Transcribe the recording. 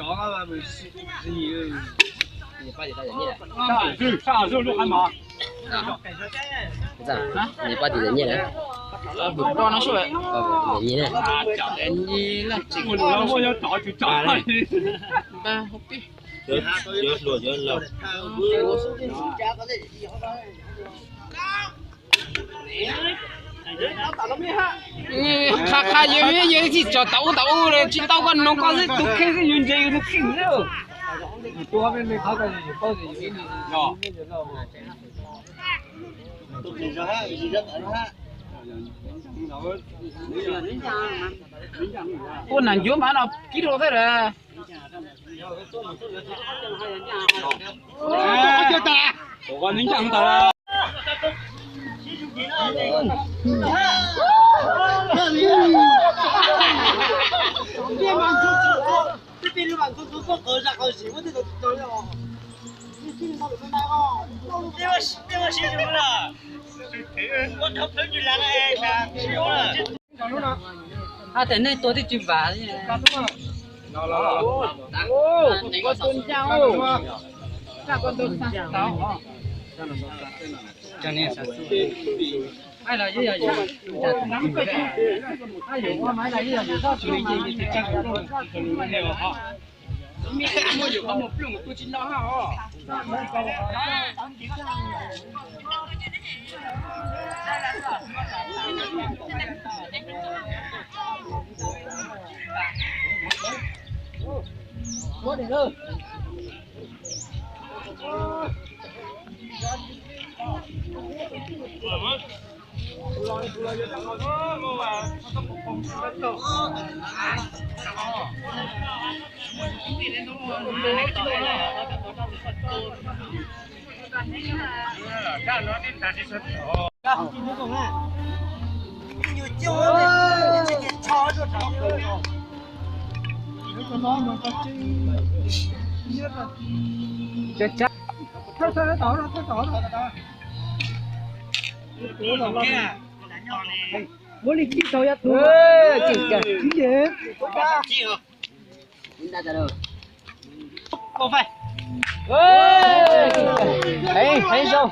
Nws pab tim tau nyiaj lawm. Nyiaj na. Qha qha yus, yus tsis tsom tau ub tau ub li, tsis tau koj noog koj xwb, tus kheej xwb yus ntse yus tus kheej xwb. Ua nas ncuav mas no kib rau xwb lawm. Hab tias nej tua twb tsis vam li. Muab li kib tau yog tus. Heev, heev zoo.